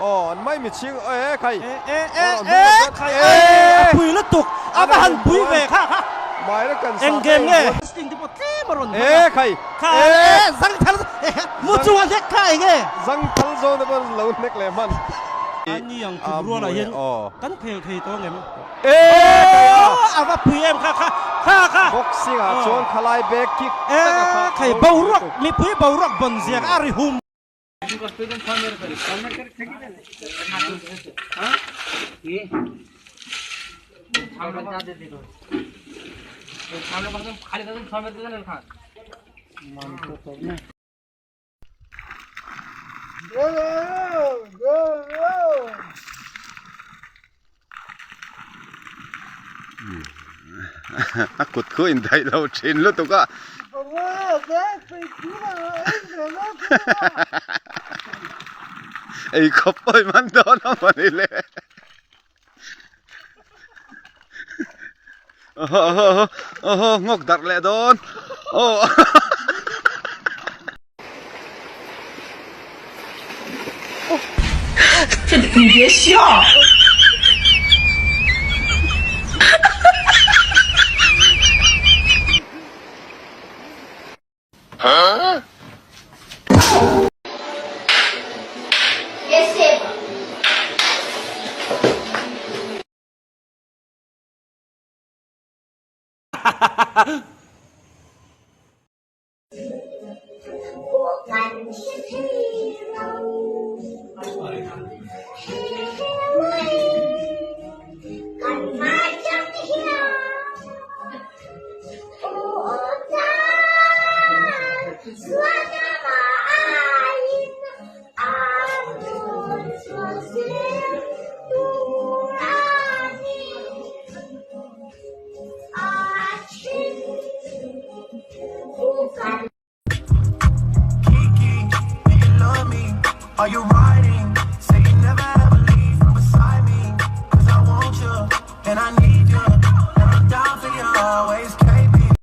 Aw an mai mitchhing e khai. E e e e khai e a pui lutuk a va han pui ve kha kha. Mai ra kan sa. Eng game nge? Sting te pawh tlem a rawn hmang a. E khai. Kha e zang thal mu chung a hlek kha eng nge? Zang thal zawng te pawh lo hnek leh hman. A ni ang tum rual ah hian kan khel thei tawh ngem? E khai a. A va pui em kha kha kha kha. Boxing ah chuan khalai back kick tak a kha. E khai boruak mipui boruak bawn ziak a ri hum. A kut khu indaih lo thin lutuk a. Ei khawp pawh i man dawn a mawni le. Aw aw aw nghawk darh leh dawn aw.